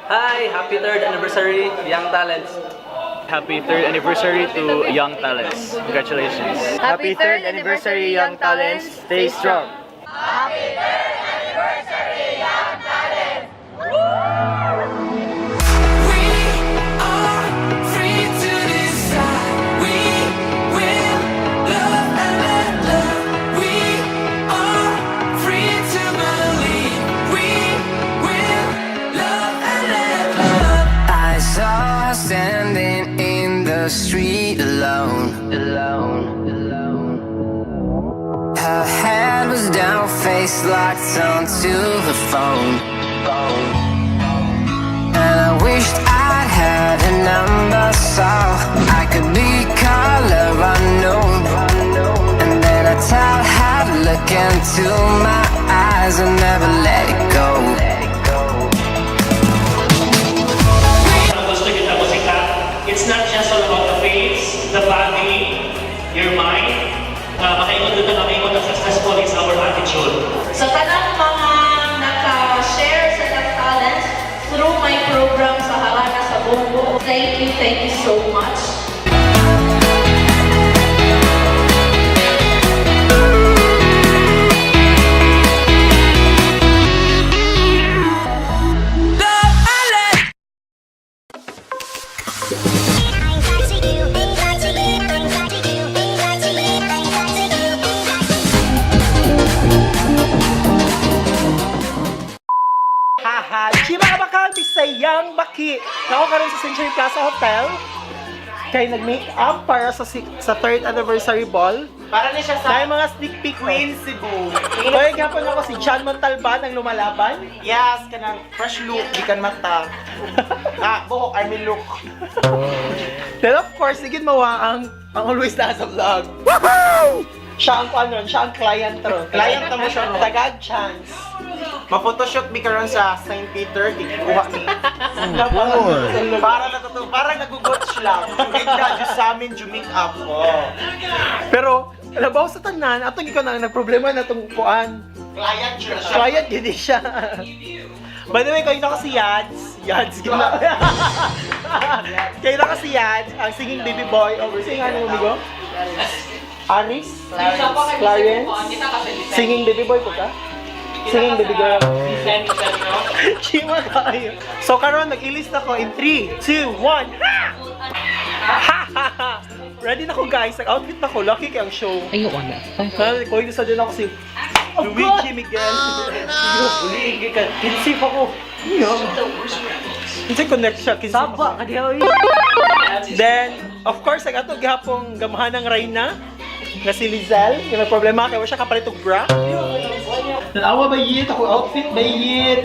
Hi! Happy third anniversary, Young Talents! Happy third anniversary to Young Talents. Congratulations. Happy third anniversary, Young Talents. Stay strong. We are free to decide. We will love and let love. We are free to believe. We will love and let love. I saw her standing in the street alone, alone, alone. Her head was down, face locked onto the phone, phone. And I wished I had a number so I could be color unknown. And then I tell her to look into my eyes and never let it go. Ang gusto nyo na musika, it's not just all about the face, the body, your mind. Makaingon dito, makaingon na successful is our attitude. Sa tanang mga naka-share sa Young Talents through my program sa Harana sa Bongo, thank you so much. Love and let Haha, Chima Bakal, Bisayang Baki. Nako karon sa Century Plaza Hotel. Kay nag-make up para sa third anniversary ball. Para ni siya sa Dahil mga sneak peek ko. Queen Cebu. Kaya gapon ako si John Montalban ang lumalaban. Yes, kanang fresh look, gikan mata. Ah, buhok, army look. Then of course, sigin mawa ang always nasa vlog. Siya ang ano, siya ang client ro. Client na mo siya, ro. Tagag chance. Ma-photoshoot mi karon sa St. Peter, gikuha ni. Para natuto, para nagugotch lang. Bigla jud sa amin ju make up. Oh. Pero labaw sa tanan, atong ikaw na ang nagproblema na tong kuan. Client jud siya. Client gini siya. By the way, kayo na kasi Yads. Yads gina. Kayo na kasi Yads, ang singing baby boy. Over sing ano amigo? Aris? Clarence? Singing baby boy po ka? Singing baby girl. Chima kayo. So karon nag-ilis na ko in 3, 2, 1. Ha! Ha ha ha! Ready na ko guys. Nag-outfit na ko. Lucky kay ang show. Ayun na. Koy sa din ako si Luigi Miguel. Uliig ka. Kinsip ako. Iyo. Unsa connect siya kinsi Saba ka diha oy. Then, of course, ang ato gihapong gamahan ng reyna nga si Lizelle, yung may problema kay wa siya kapalit og bra. Nanawa ba yit ako outfit ba yit?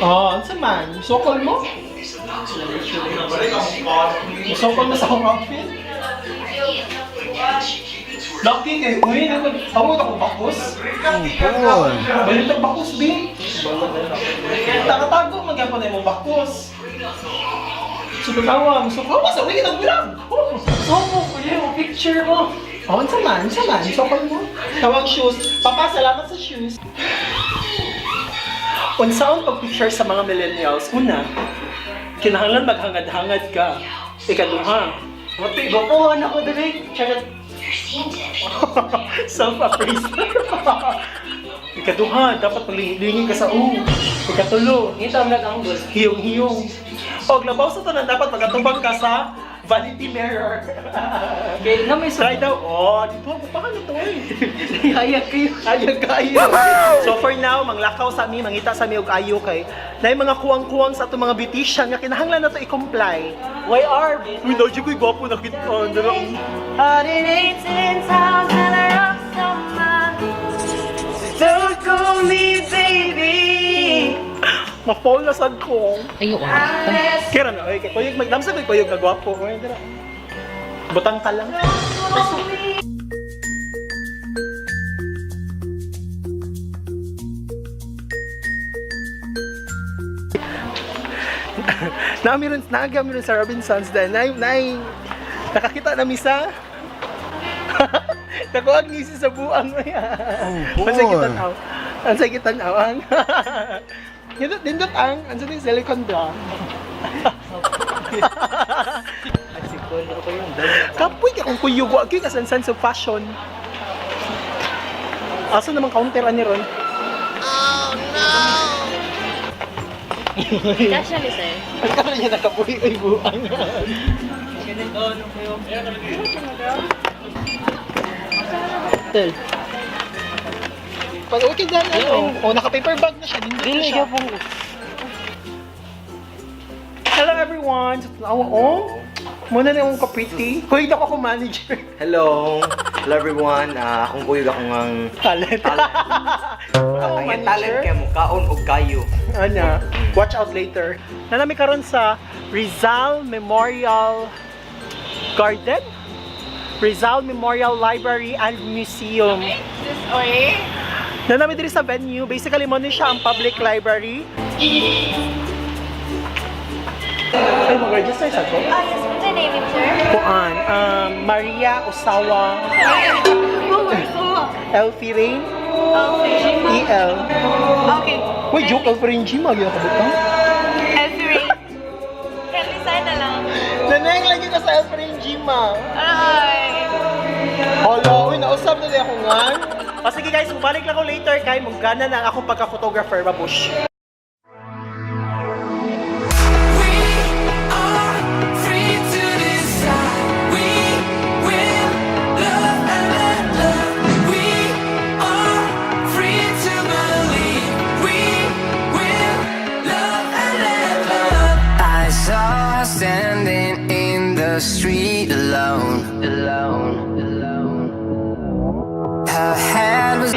Oh, unsa man? Sokol mo? Sokol mo sa akong outfit? Lucky kay uy, amo ta akong bakos. Balit ang bakos, bi. Takatago man gyapon na imong bakos. So tanawa, so kawa sa uwi nang vlog. Somo ko yung picture mo. Oh, unsa man, unsa man, sokol mo. Tawag shoes. Papa, salamat sa shoes. Unsaon pag-picture sa mga millennials? Una, kinahanglan maghangad-hangad ka. Ikaduha, Mati gwapohan ako dali. Charot. self-appraisal. Ikaduha, dapat maglingin ka sa U. Ikatulo, Ngita ang nag-angle. hiyong-hiyong. Og labaw sa tanan, dapat magatubang ka sa vanity mirror. Kay na may Try daw. Oh, dito ako pa to eh. Hayag kayo. Ayaw kayo. So for now, manglakaw sa mi, mangita sa mi og ayo kay nay mga kuwang-kuwang sa atong mga beautician nga kinahanglan na to i-comply. Why are Uy, na ko'y gwapo na kita. Don't call me baby. Ma-fall na sad ko. Ayo, Kira na, oy, kay kuyog magdamsa ko'y kuyog ka gwapo. Oy, dira. Butang ka lang. Nami rin, naagam rin sa Robinsons din. Nay, nay, nakakita na misa. Nakuha ang ngisi sa buang mo yan. Oh, boy. Ang sakit tanaw. Ang sakit tanaw. Ang. Nindot, nindot ang, ano yung silicone bra? Kapoy ka kung kuyog, wa gyud ka sense of fashion. Asa naman counter ani ron? Kasya ni sir. Ang karon niya nakabuhi ay buang. Tel. Pag okay na ano, oh, naka-paper bag na siya, nindot na siya. Hello everyone! So, tanawa oh. Muna na yung ka-pretty. Kuya ako ako manager. Hello! Hello everyone! Akong kuyog akong ang Talent. Talent. Ako Ang talent manager. kay mo kaon og kayo. Ana, watch out later. Nanami karon sa Rizal Memorial Garden, Rizal Memorial Library and Museum. Nanami diri sa venue. Basically, mo ni siya ang public library. Ay, mag-register sa ko? Ah, yes. What's your name, sir? Kuan, Maria Osawa Elfie Rain, E-L. Okay. Wait, joke, Elfie Rain G, magyang kabutang. Elfie Ray. Kelly, na lang. Nanayang lagi ka sa Elfie Rain G, ma. Ay. Hala, uy, nausap na din ako nga. O sige guys, bumalik lang ako later kay mong na ang akong pagka-photographer, babush. We are free to decide. We will love and let love. We are free to believe. We will love and let love. I saw her standing in the street alone, alone, alone. Her head was.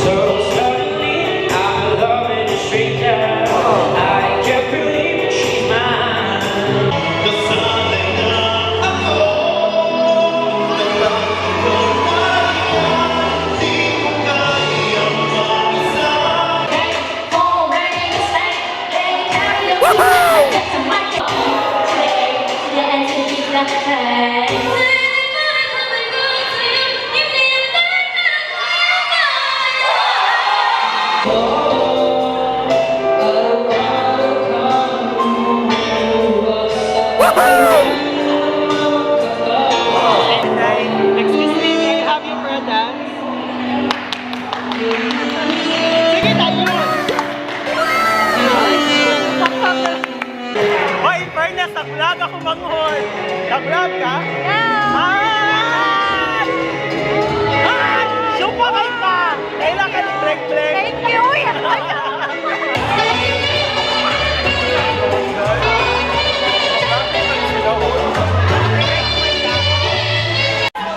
So suddenly, I'm loving a stranger. I can't believe it, she's mine. Excuse me, may I have you for a dance? Sige, tayo! Hoy, in fairness, nag-vlog ako manghol. Nag-vlog ka? Yeah! Hi! Hi! Super kayo ka! Kailan ka ni Bleng Bleng? Thank you. Uy, ay,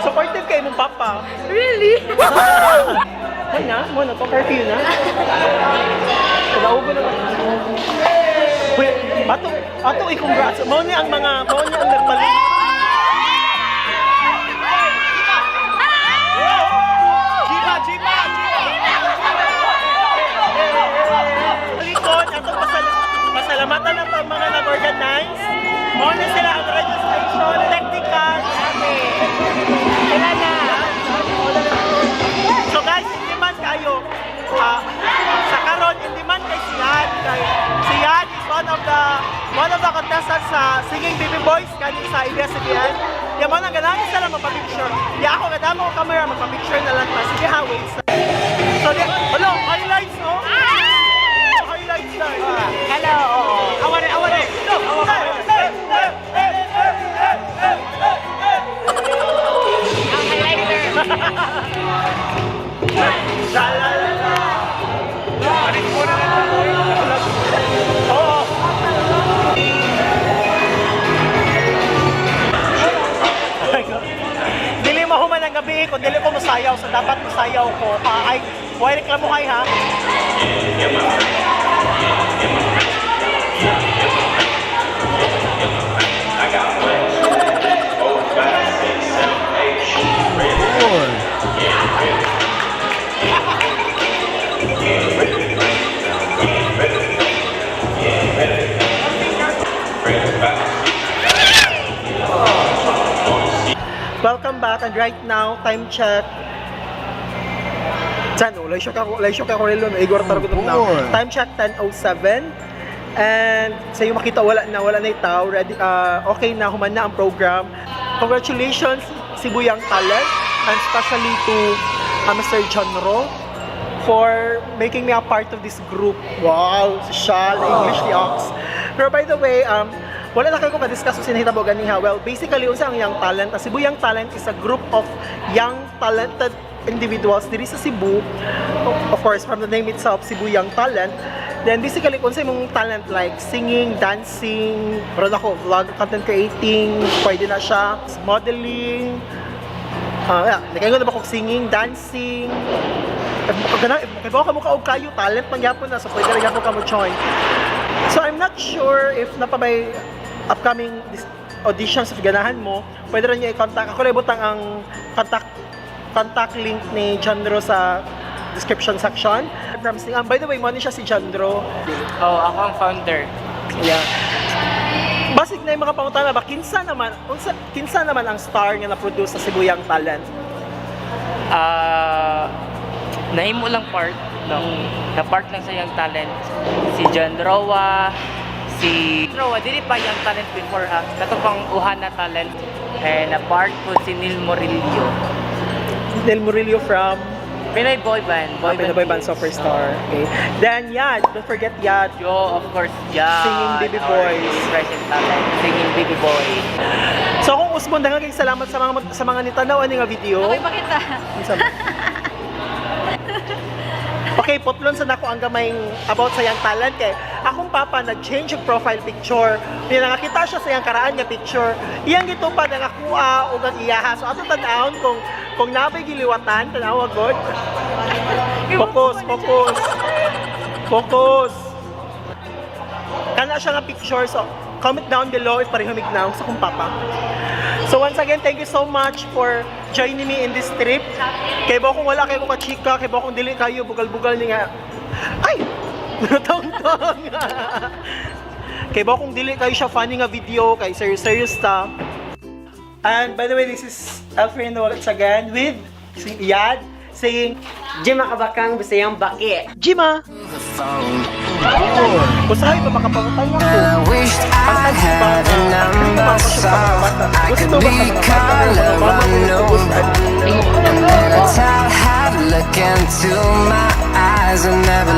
Supportive kay mong papa. Really? Ay na, mo na to, curfew na. Pinaugo na ba? Uy, ato, ato i-congrats. Mao ni ang mga, mao ni ang nagpalit. Jiba, jiba, jiba! Likod, ato pasalamatan na ang mga nag-organize. Mao ni sila ang registration, technical. Wala na. So guys, hindi man kayo sa karon hindi man kay si Yan kay si Yan is one of the contestants sa Singing Baby Boys kani sa ABS-CBN. Ya mo nang ganahan sila magpa-picture. Ya ako gadamo ko camera magpa-picture na lang ta. Sige ha, wait. So di, hello, highlights oh. Highlights na. Hello. Aware, aware. Aware. Ang highlighter. La la la la. Oo. Dili mo human ang gabi kung dili ko musayaw so dapat musayaw ko. Ay, why reklamo kay ha? Yeah, ready. Bring it back. Welcome back, and right now, time check. 10, oh, laysyo ka ako relo, igor tar ko na. Time check 10:07. And sa iyo makita wala na yung tao, ready, okay na, human na ang program. Congratulations Cebu Young Talent and especially to Mr. John Ro for making me a part of this group. Wow, social, English ni Ox. Pero by the way, wala na kayo ko ka-discuss kung sinahitabo ganiha. Well, basically, unsa ang Young Talent? Ang Cebu Young Talent is a group of young talented individuals diri sa Cebu. Of course, from the name itself, Cebu Young Talent. Then basically, kung sa imong talent like singing, dancing, meron ako, vlog, content creating, pwede na siya, modeling, yeah, nakaingon na ba kong singing, dancing, if gana, if ka mo og kayo talent mangyapon na, so pwede ra gyapon ka mo join. So I'm not sure if napabay upcoming auditions if ganahan mo, pwede ra niyo i-contact. Ako ra ibutang ang contact link ni Chandro sa description section. From by the way, mo ni siya si Chandro. Oh, ako ang founder. Yeah. Basig na yung mga pangutana ba kinsa naman unsa kinsa naman ang star nga na-produce sa Cebu Young Talent? Ah, nahimo lang part, no? Na part lang sa Young Talent. Si John Roa, si Roa, dili pa Young Talent before ha. Kato pang Uhana Talent. Eh, na part po si Neil Morillo. Del Murillo from Pinoy Boy Band. Boy, Pinoy Boy Band Kids. Superstar. Okay. Then yeah, don't forget Yad. Yo, of course, yeah. Singing Baby Boys. Present talent. Singing Baby Boy. So kung usbon daghang kay salamat sa mga nitanaw ani nga video. Okay, pakita. Unsa man? Okay, putlon sa nako ang gamayng about sa iyang talent kay akong papa nag-change og profile picture. Niya nakakita siya sa iyang karaan nga picture. Iyang gitupad ang akuha ug ang iyaha. So ato tan-awon kung nabay giliwatan, tan-awa god. Focus, focus. Focus. Kana siya nga picture, so comment down below if pareho mignaw sa akong papa. So once again, thank you so much for joining me in this trip. Kay ba kung wala kayo ko kachika, kay ba kung dili kayo bugal-bugal ni nga. Ay! Tong-tong. Kay ba kung dili kayo siya funny nga video, kay serious serious ta. And by the way, this is Alfred once again with si Yad saying Jim Makabakang, Bisayang Baki. Jima! The phone. Usahay pa makapangutay ako. I wished I had a number so I could be caller unknown. And then I tell her to look into my eyes and never